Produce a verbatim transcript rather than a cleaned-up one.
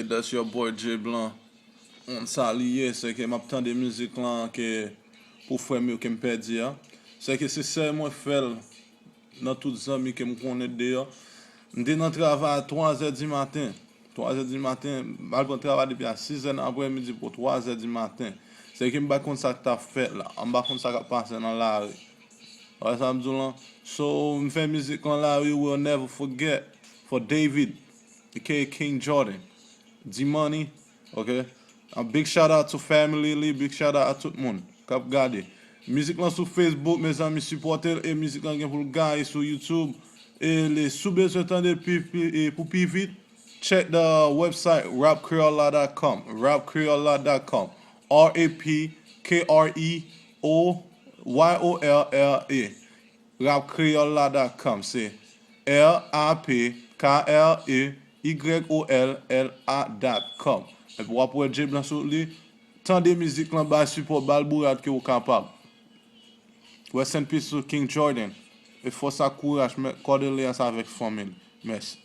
That's your boy Jay Blanc. On sa li ye, se ke m ap tande mizik lan ke pou frè m yo ke m pèdi a. Se ke se sèl mwen fè l nan tout zanmi ke m konnen deyò. M te nan travay a twa zè di maten. Twa zè di maten, m al pran travay depi a sis zè nan aprèmidi pou twa zè di maten. Se ke m pa konn sa k t ap fèt la. M pa konn sa k ap pase nan lari. Wè sa m di w lan? So, m fè mizik lan la, we will never forget for David, aka King Jordan, D-Money, ok? A big shout out to family li, big shout out a tout moun k ap gade. Mizik lan sou Facebook, mezanmi, sipòte l, e mizik lan gen pou l gaye sou YouTube. E le, si w bezwen tande pi, pi, e pou pi vit, check the website rap kreyòl la dot com, rap kreyòl la dot com, R A P K R E O Y O L L A, rap kreyòl la dot com, se R A P K R E Y O L L A dot com. Epi w ap wè Jay Blanc sou li, tande mizik lan, bay sipò, ba l bourad ke w kapab. Rest in peace to King Jordan. E fòs ak kouraj, mèt Cordelias avèk fanmi l. Mèsi.